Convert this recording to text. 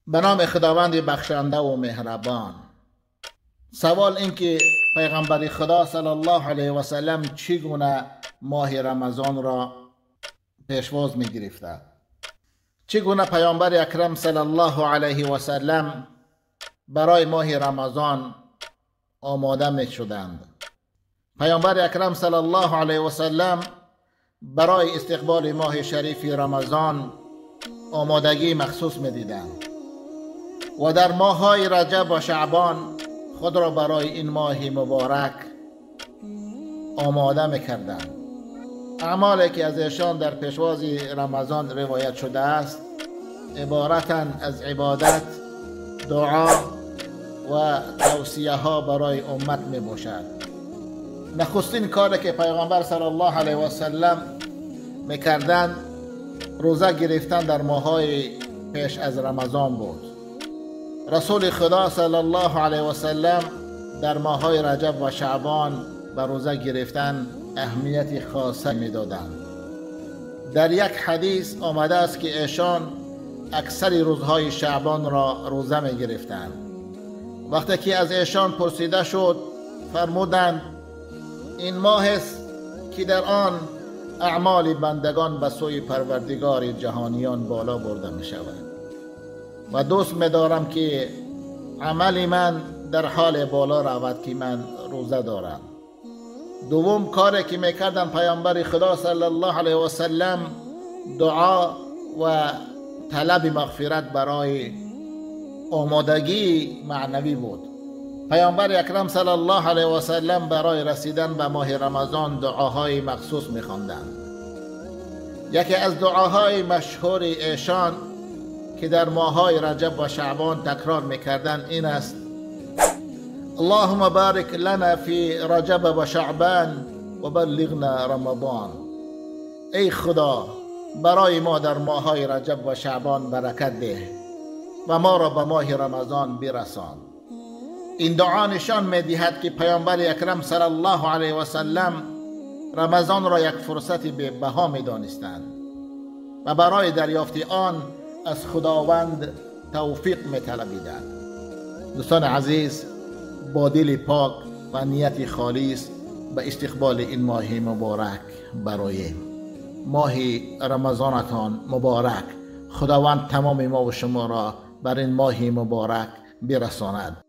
به نام خداوند بخشنده و مهربان. سوال این که پیغمبر خدا صلی الله علیه و سلم چگونه ماه رمضان را پیشواز می گرفته؟ چگونه پیامبر اکرم صلی الله علیه و سلم برای ماه رمضان آماده می شدند؟ پیامبر اکرم صلی الله علیه و سلم برای استقبال ماه شریف رمضان آمادگی مخصوص می دیدند و در ماه‌های رجب و شعبان خود را برای این ماه مبارک آماده می‌کردند. اعمالی که از ایشان در پیشواز رمضان روایت شده است عبارتاً از عبادت، دعا و توصیه ها برای امت می باشد. نخستین کاری که پیغمبر صلی الله علیه و سلم می‌کردند روزه گرفتن در ماه‌های پیش از رمضان بود. رسول خدا صلی الله علیه و سلم در ماه‌های رجب و شعبان به روزه گرفتن اهمیت خاصه می‌دادند. در یک حدیث آمده است که ایشان اکثر روزهای شعبان را روزه می‌گرفتند. وقتی که از ایشان پرسیده شد فرمودند این ماه است که در آن اعمال بندگان به سوی پروردگار جهانیان بالا برده می شود و دوست می دارم که عمل من در حال بالا رود که من روزه دارم. دوم کاری که می کردن پیامبر خدا صلی الله علیه و سلم دعا و طلب مغفرت برای آمادگی معنوی بود. پیامبر اکرم صلی الله علیه و سلم برای رسیدن به ماه رمضان دعاهای مخصوص می‌خواندند. یکی از دعاهای مشهور ایشان که در ماه‌های رجب و شعبان تکرار می‌کردند این است: اللهم بارک لنا فی رجب و شعبان و بلغنا رمضان. ای خدا برای ما در ماه‌های رجب و شعبان برکت ده و ما را به ماه رمضان برسان. این دعا نشان می‌دهد که پیامبر اکرم صلی الله علیه و سلم رمضان را یک فرصت به بها می‌دانستند و برای دریافت آن از خداوند توفیق می‌طلبیدند. دوستان عزیز، با دل پاک و نیت خالص به استقبال این ماه مبارک برای ماه رمضانتان مبارک. خداوند تمام ما و شما را بر این ماه مبارک برساند.